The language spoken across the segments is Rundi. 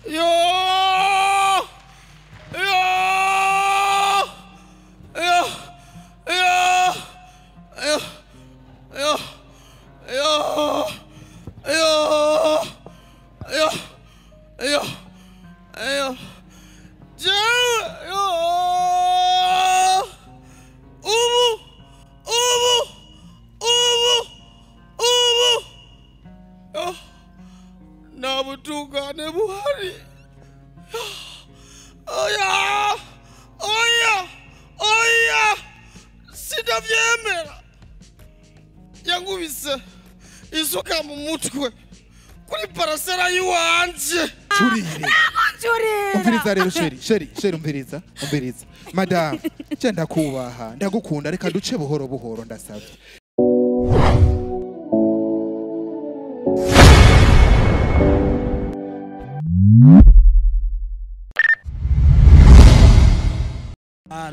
Yo yo yo yo yo yo yo yo yo yo yo yo ubu ubu ubu ubu nta butungane buhari. Oya oya oya, sindavyemera. Yankubise isuka mu mutwe kuri parasera yiwanje. Curire. Umviriza rero chéri, chéri, chéri, umviriza, umviriza. Madame, je ndakubaha, ndagukunda, reka duce buhoro buhoro ndasavye.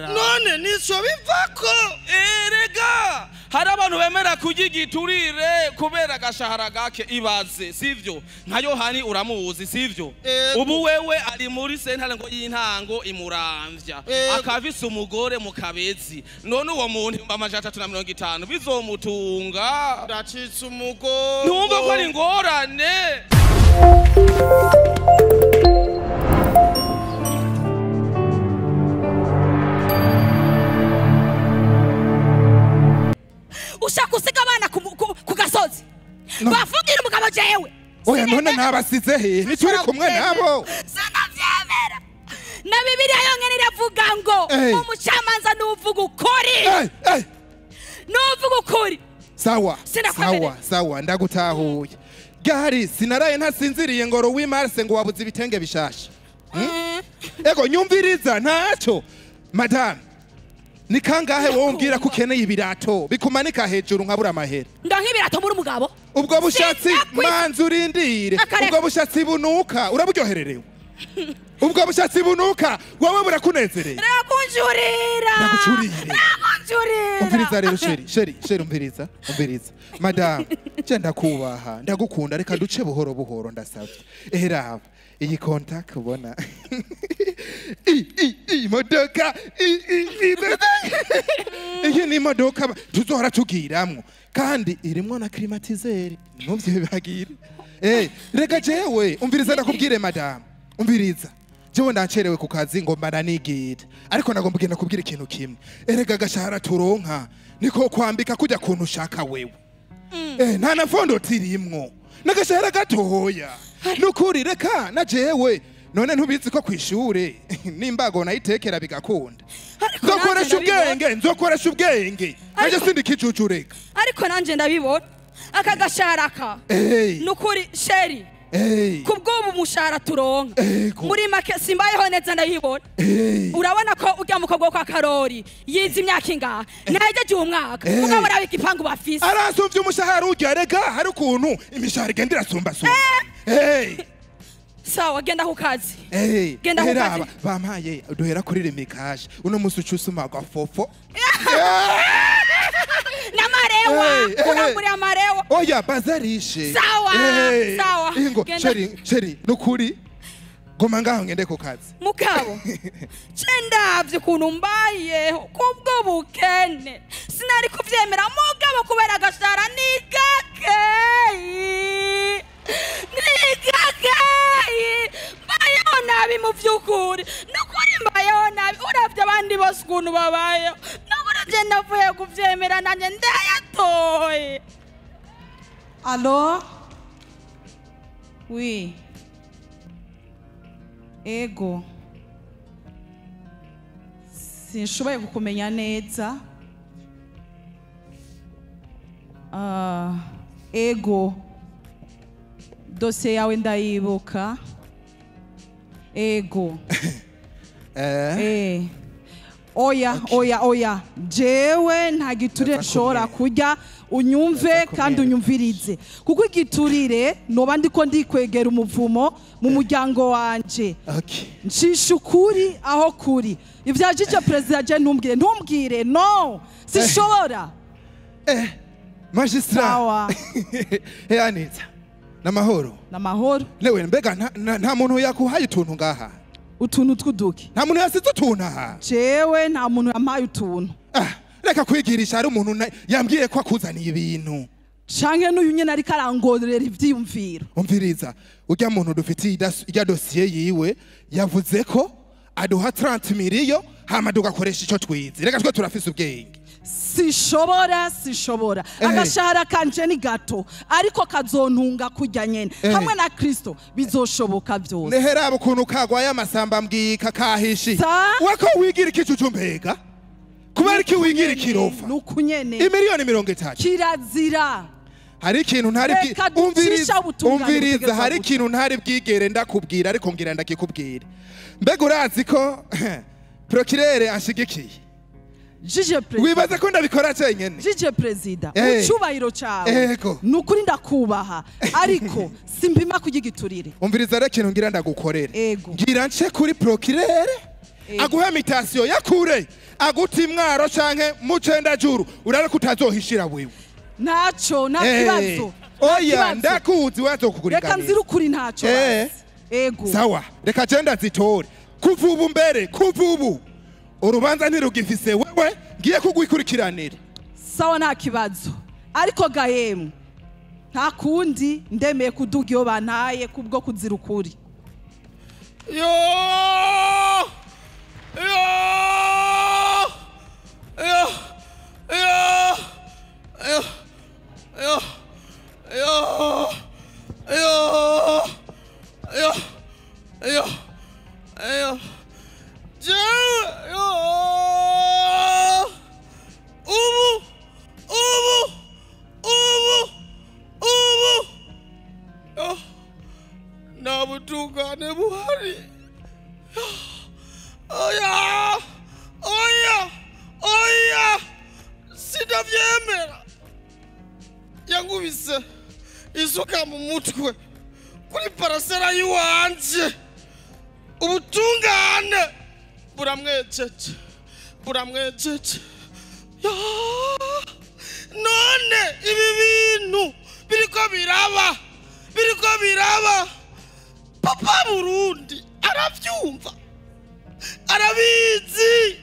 None nico bivako. Erega hari abantu bemera kurya igiturire kubera agashahara gake. Ibaze sivyo? Nka Yohani uramuzi sivyo? Ubu wewe ari muri sentare ngo y'intango imuramvya, akavise umugore mu kabezi. None uwo muntu 350 bizomutunga? Ndacitse umugore. Ntumva ko ari ingorane. Ushaka usiga abana ku gasozi bafungira umugabo jewe. Oya none nabasize he? Ntituri kumwe nabo. Sinavyemera. Na Bibiliya yonyene iravuga ngo umucamanza nuvuga ukuri. Nuvuga ukuri. Sawa sawa sawa, ndagutahuye. Gari sinaraye ntasinziriye ngo Louis Marse ngo wabuze ibitenge bishasha. Ego nyumviriza ntaco. Madame, ni kangahe wowe umbwira ko ukeneye ibirato bikumanika hejuru nkabura amahera? Ndonka ibirato muri umugabo. Ubwo bushatsi manzi urindire. Ubwo bushatsi bunuka uraburyohererewe. Ubwo bushatsi bunuka wowe burakunezereye. Ndakunjurira. Ndagucurire. Ndakunjurira. Umviriza rero chéri, chéri, chéri, umviriza, umviriza. Madame, je ndakubaha, ndagukunda, reka duce buhoro buhoro ndasavye. Eheraba iyi contact ubona. I modoka i iyi ni modoka tuzohora tugiramwo kandi irimwo na climatiseur ntuvyibagire. Reka jewe umviriza ndakubwire madame, umviriza. Jewe ndacerewe ku kazi ngomba nanigira, ariko nagomba kugenda kubwira ikintu kimwe. Erega gashahara turonka niko kwambika kujya kuntu ushaka wewe. Nta na fondo tirimwo nagashahara gatoya. Nukuri reka na jewe none ntubizi ko kwishure nimbago nayitekera bigakunda. Nzokoresha ubwenge, nzokoresha ubwenge. Naje sindi kicucu reka. Ariko nanje ndabibona aka gashahara ka. Nukuri chéri. Kubwo umushahara turonka muri make simbayeho neza ndabibona. Urabona ko urya mukobwa kwa Karori yize imyaka ingaha nahejeje umwaka mugabo arabika igipangu bafise. Arasumvye umushahara urya rega hari ukuntu imishahara igenda irasumbasumba. Sawa genda ku kazi. Genda ku kazi. Bampaye duhera kuri remikaje uno musi ucusuma gwa fofo. Namarewa uranguriye amarewa. Oya bazarishe. Sawa sawa. Ingo chéri chéri nukuri goma ngaho ngende ku kazi. Mugabo cendavye ukuntu mbayeho kubwo bukene sinari kuvyemera mugabo kubera agashara ni gakeyi. Ni gakeyi. Mbayeho nabi mu vy'ukuri. Nukuri mbayeho nabi uravye abandi bose ukuntu babayeho. Nukuri je ndavuye kuvyemera nanje ndayatoye. Allo? Oui. Ego. Sinshoboye kukumenya neza. Ego. Dosiye yawe ndayibuka. Ego. Oya, oya, oya. Jewe nta giturire nshobora kurya, unyumve kandi unyumvirize. Kuko igiturire noba ndiko ndikwegera umuvumo mu muryango wanje. Ncisha ukuri aho kuri. Ivyajije president je ntumbwire, ntumbwire. No, sinshobora. Magistrat. Anita. Namahoro. Namahoro. Lewe mbega nta muntu yakuhaye utuntu ngaha. Utuntu twuduki. Nta muntu yasize utuntu aha. Jewe nta muntu yampaye utuntu. Ah, reka kwigirisha ari umuntu yambwiye ko akuzaniye ibintu. Canke n'uyu nyene ariko arangorera ivyiyumviro. Umviriza, urya muntu dufitiye irya dosiye yiwe yavuze ko aduha 30 miliyo hama tugakoresha ico twize. Reka twe turafise ubwenge. Sishobora. Agashahara kanje ni gato ariko kazontunga kurya nyene. Hamwe na Kristo bizoshoboka byose. Neheraba ukuntu kagwaye amasamba mbwika kahishi. Wako wigira ikicucu mbega? Kubera iki wigira ikirofa? Nuko nyene. Imiliyoni 30. Kirazira. Hari ikintu ntari umviriza hari ikintu ntari bwigere ndakubwira ariko ngira ndakikubwira. Mbega urazi ko procureur ashigikiye. Jije president. Wibaza ko ndabikora cyenyene. Jije president, ucubahiro cawe. Nukuri ndakubaha ariko simpima kugigiturire. Umviriza rero ikintu ngira ndagukorere. Ngira nce kuri procureur aguha imitation yakure aguti imwaro canke mucenda juru urare kutazohishira wewe. Naco nta kibazo. Oya ndakuzi wazokugurika. Reka nzira ukuri ntaco. Ego. Sawa, reka je ndazitore. Kuva ubu mbere, kuva ubu. Urubanza ntirugifise wewe ngiye kugwikurikiranira. Sawa nta kibazo. Ariko gahemu nta kundi ndemeye kuduga iyo bantaye kubwo kuzira ukuri. Yo! Yo! Yo! Yo! Yo! Yo! Yo! Yo! Yo! Yo! Yo! Yo! Ubu! Ubu! Ubu! Ubu! Yo! Nabutungane buhari. Oya! Oya! Oya! Sindavyemera. Yangubise isuka mu mutwe kuri parasera yiwanje. Ubutungane buramwejeje. Buramwejeje. None ibi bintu biriko biraba. Biriko biraba. Papa Burundi aravyumva. Arabizi.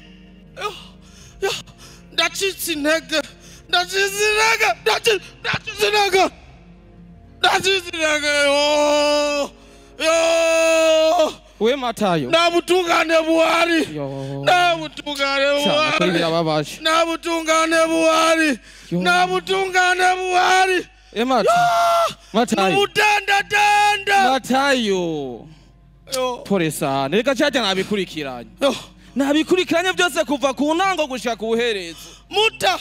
Ndacitse intege. Ndacitse intege. Ndacitse intege. Ndacitse intege. Yo. Yo. We Matayo. Nabutungane buhari. Nabutungane buhari. Nabutungane buhari. Nabutungane buhari. E Matayo. Nubutanda tanda. Matayo. Pole sana. Reka chacha nabikurikiranye. Nabikurikiranye byose kuva ku ntango gushika ku buherezo. Muta.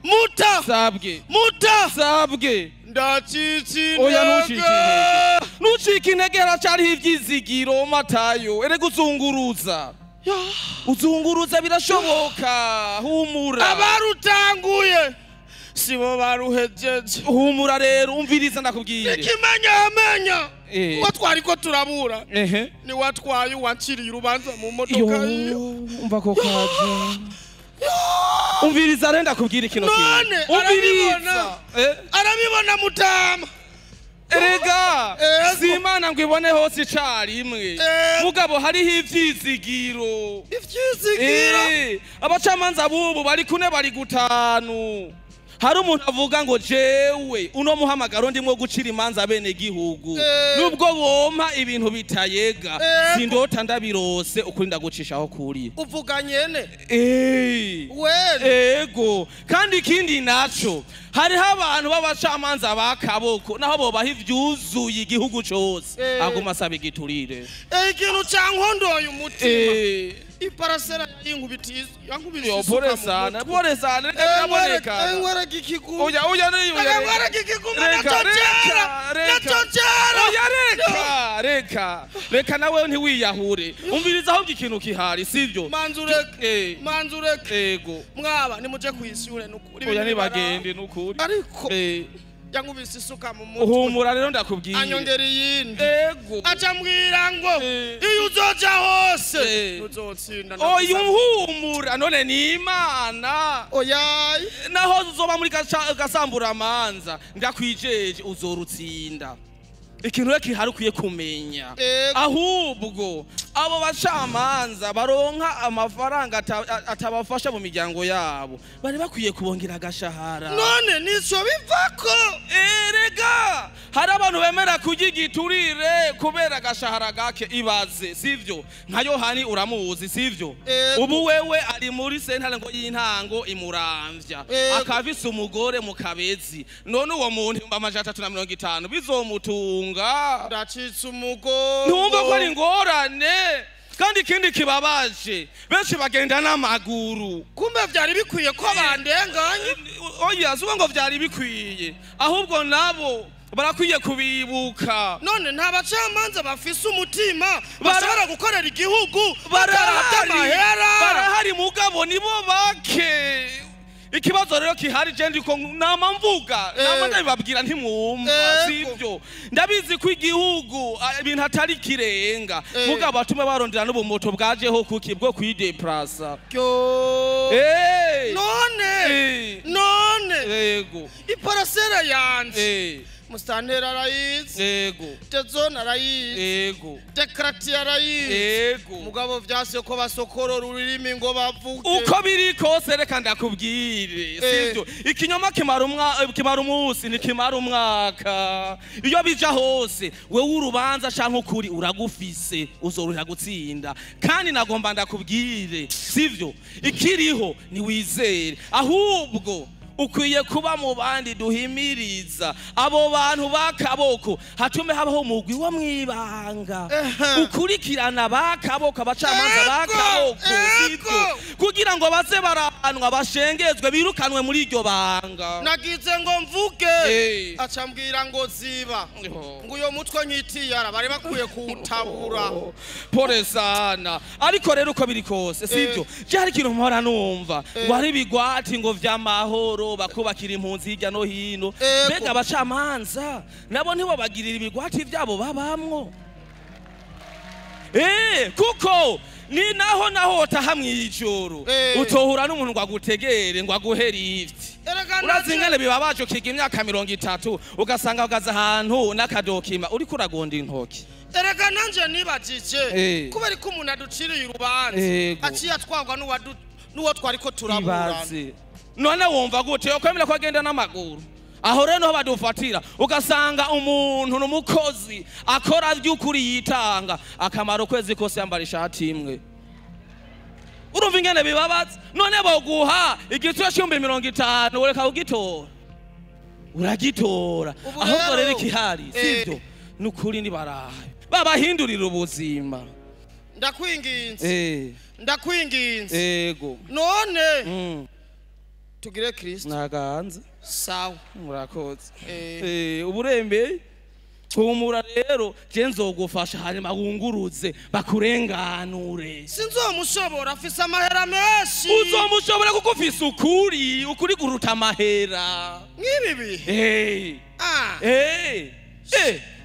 Muta. Sabwe. Muta. Sabwe. Ndacitse. Oya ntucike intege. Ntucike intege haracariho ivyizigiro Matayo. Erega uzunguruza. Uzunguruza birashoboka. Humura. Abarutanguye sibo baruhejeje. Humura rero umviriza ndakubwire. Ikimenya amenya. Uwo twariko turabura. Ni watwaye uwanciriye urubanza mu modoka yiyo. Umva ko kaje. Umviriza rero ndakubwira ikintu kimwe. None arabibona. Arabibona mutama. Erega si Imana ngo ibone hose icarimwe. Mugabo hariho ivyizigiro. Ivyizigiro. Abacamanza bubu bari kune bari gutanu. Hari umuntu avuga ngo jewe uno muhamagaro ndimwo gucira imanza bene gihugu. Nubwo bompa ibintu bitayega sindota ndabirose ukuri ndagucishaho kuri. Uvuga nyene. Ego. Kandi ikindi naco hariho abantu b'abacamanza bakaboko naho bobaha ivyuzuye igihugu cose aguma asaba igiturire. Ikintu cankondoye umutima. Iparasera yinkubitiye yankubitiye. Pole sana, pole sana. Reka nkwereke ikiguma. Oya oya reka nkwereke ikiguma natocera. Natocera. Oya reka reka. Reka nawe ntiwiyahure. Umviriza ahubwo ikintu kihari sivyo? Manzureke. Manzureke. Ego. Mwaba nimuje kwishure nukuri. Oya nibagende nukuri. Ariko yankubise isuka mu mutwe. Uhumura rero ndakubwiye. Anyongera iyindi. Ego. Aca mbwira ngo iyo uzoja hose uzotsinda. Oya uhumura none ni Imana. Oya naho uzoba muri gasambura amanza ndakwijeje uzorutsinda. Ikintu rero kihari ukwiye kumenya, ahubwo abo bacamanza baronka amafaranga atabafasha mu miryango yabo bari bakwiye kubongera agashahara. None nico bivako? Erega hari abantu bemera kurya igiturire kubera agashahara gake. Ibaze, sivyo? Nka Yohani uramuzi, sivyo? Ubu wewe ari muri sentare ngo y'intango imuramvya, akavise umugore mu Kabezi. None uwo muntu 350 bizomutunga? Ndacitse umugongo. Ntumva ko ari ingorane. Kandi ikindi kibabaje, benshi bagenda n'amaguru. Kumbe vyari bikwiye ko bandenganye? Oya, si ngo vyari bikwiye, ahubwo nabo barakwiye kubibuka. None nta bacamanza bafise umutima bashobora gukorera igihugu bataravye amahera? Barahari mugabo nibo bake. Ikibazo rero kihari je ndiko nama mvuga, nama ndabibabwira ntimwumva, sivyo? Ndabizi ko igihugu ibintu atari kirenga, mugabo batume barondera n'ubumoto bwajeho kuki bwo kwideplasa. None none yego iparasera yanje Mustantera arayizi, yego Tezona arayizi, yego Dekrati arayizi, yego. Mugabo vyase ko basokorora ururimi ngo bavuge. Uko biri kose reka ndakubwire, sivyo? Ikinyoma kimara umunsi ntikimara umwaka. Iyo bija hose wewe urubanza canke ukuri uragufise, uzorohera gutsinda. Kandi nagomba ndakubwire, sivyo? Ikiriho ni wizere, ahubwo ukwiye kuba mu bandi duhimiriza abo bantu bakaboko, hatume habaho umugwi wo mwibanga ukurikirana bakaboko, abacamanza bakaboko, sivyo? Kugira ngo baze barahanwa, bashengezwe, birukanwe muri iryo banga. Nagize ngo mvuge, acambwira ngo ziba, ngo uyo mutwe nkitiyara bari bakwiye kuwutabura. Pole sana. Ariko rero uko biri kose, sivyo? Je hari ikintu mpora numva ngo hari ibigwati ngo vy'amahoro bakubakira impunzi hirya no hino. Mbega abacamanza nabo ntibabagirira ibigwati vyabo babamwo? Kuko ni naho naho utaha mw'ijoro utohura n'umuntu ngo agutegere ngo aguhe lift. Urazi ingene bibabaje ukiga imyaka 30 ugasanga ugaze ahantu n'akadokima uriko uragonda intoki. Erega nanje nibajije kubera ko umuntu aduciriye urubanza aciye atwagwa n'uwo twariko turaburana. None wumva gute yokwemera ko agenda n'amaguru? Aho rero niho badufatira, ugasanga umuntu n'umukozi akora by'ukuri yitanga akamara ukwezi kose yambara ishati imwe. Urumva ingene bibabaza? None boguha igitsura c'ibihumbi 50 ureka kugitora, uragitora. Ahubwo rero ikihari, sivyo? Nukuri nibaraye babahindurira ubuzima. Ndakwinginze, ndakwinginze. Yego. None tugire Kristo naganze. Sawa, murakoze. Uburembe humura rero je nzogufasha hanyuma wunguruze bakurenganure. Sinzomushobora, afise amahera menshi. Uzomushobora kuko ufise ukuri, ukuri kuruta amahera. Nk'ibi bihe.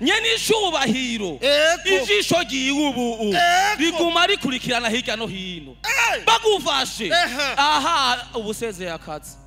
Nyene icubahiro, ijisho ryiwe ubu riguma rikurikirana hirya no hino. Bagufashe aha ubusezeye akazi.